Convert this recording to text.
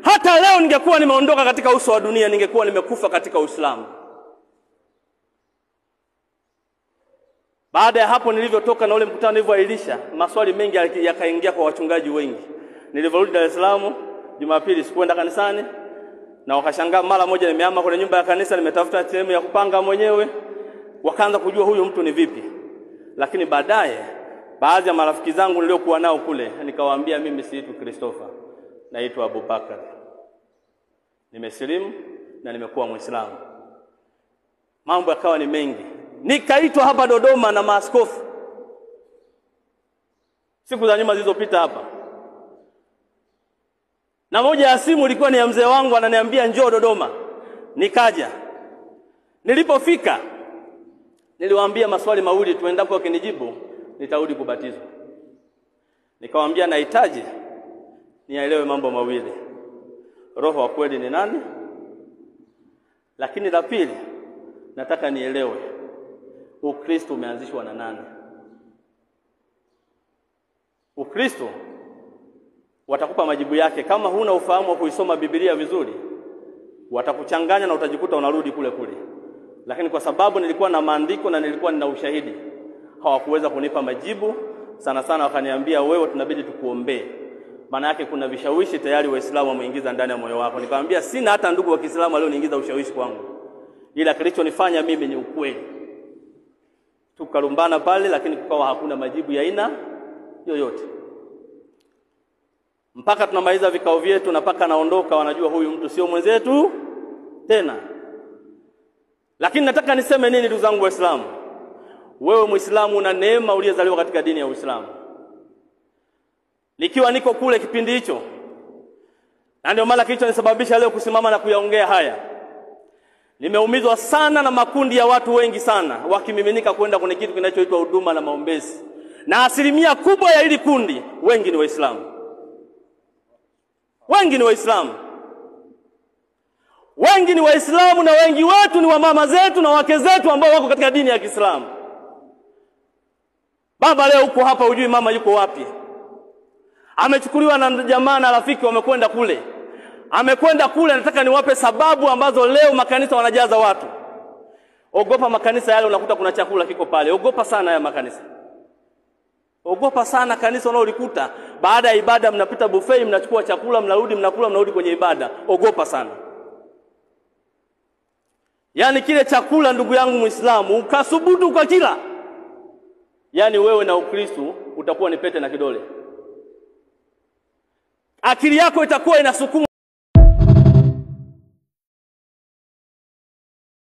Hata leo ningekuwa nimeondoka katika uso wa dunia, ningekuwa nimekufa katika Uislamu. Baada ya hapo nilivyotoka na ule mkutano nilivyoahirisha, maswali mengi yakaingia kwa wachungaji wengi. Nilivyorudi Dar es Salaam Jumapili sikuenda kanisani, na wakashangaa mara moja nimehama kwenye nyumba ya kanisa, nimetafuta sehemu ya kupanga mwenyewe. Wakaanza kujua huyu mtu ni vipi. Lakini baadaye baadhi ya marafiki zangu niliokuwa nao kule nikawaambia mimi siitwi Christopher, naitwa Abubakar. Nimesilimu na nimekuwa Muislamu. Mambo yakawa ni mengi. Nikaitwa hapa Dodoma na maaskofu siku za nyuma zilizopita hapa. Na moja ya simu ilikuwa ni ya mzee wangu, ananiambia njoo Dodoma. Nikaja. Nilipofika niliwaambia maswali mawili tu, endapo wakinijibu nitarudi kubatizwa. Nikawaambia nahitaji nielewe mambo mawili. Roho wa kweli ni nani? Lakini la pili nataka nielewe Ukristo umeanzishwa na nani? Ukristo watakupa majibu yake. Kama huna ufahamu wa kuisoma Biblia vizuri, watakuchanganya na utajikuta unarudi kule kule. Lakini kwa sababu nilikuwa na maandiko na nilikuwa nina ushahidi, hawakuweza kunipa majibu. Sana sana wakaniambia wewe tunabidi tukuombee. Maana yake kuna vishawishi tayari Waislamu wameingiza ndani ya moyo wako. Nikamwambia sina hata ndugu wa Kiislamu alioniingiza ushawishi kwangu, ila kilichonifanya mimi ni ukweli. Tukalumbana pale, lakini kukawa hakuna majibu ya aina yoyote. Mpaka tunamaliza vikao vyetu na paka naondoka, wanajua huyu mtu sio mwenzetu tena. Lakini nataka niseme nini ndugu zangu Waislamu? Wewe Muislamu una neema uliyezaliwa katika dini ya Uislamu. Nikiwa niko kule kipindi hicho, na ndio maana kilichonisababisha leo kusimama na kuyaongea haya, nimeumizwa sana na makundi ya watu wengi sana wakimiminika kwenda kwenye kitu kinachoitwa huduma na maombezi. Na asilimia kubwa ya hili kundi wengi ni Waislamu. Wengi ni Waislamu. Wengi ni Waislamu, na wengi wetu ni wamama zetu na wake zetu ambao wako katika dini ya Kiislamu. Baba leo uko hapa hujui mama yuko wapi. Amechukuliwa na jamaa na rafiki wamekwenda kule. Amekwenda kule. Nataka niwape sababu ambazo leo makanisa wanajaza watu. Ogopa makanisa yale, unakuta kuna chakula kiko pale. Ogopa sana ya makanisa. Ogopa sana kanisa unaolikuta baada ya ibada mnapita buffet, mnachukua chakula, mnarudi mnakula, mnarudi kwenye ibada. Ogopa sana. Yaani kile chakula ndugu yangu Muislamu ukasubutu ukakila, yaani wewe na Ukristo utakuwa ni pete na kidole. Akili yako itakuwa inasukuma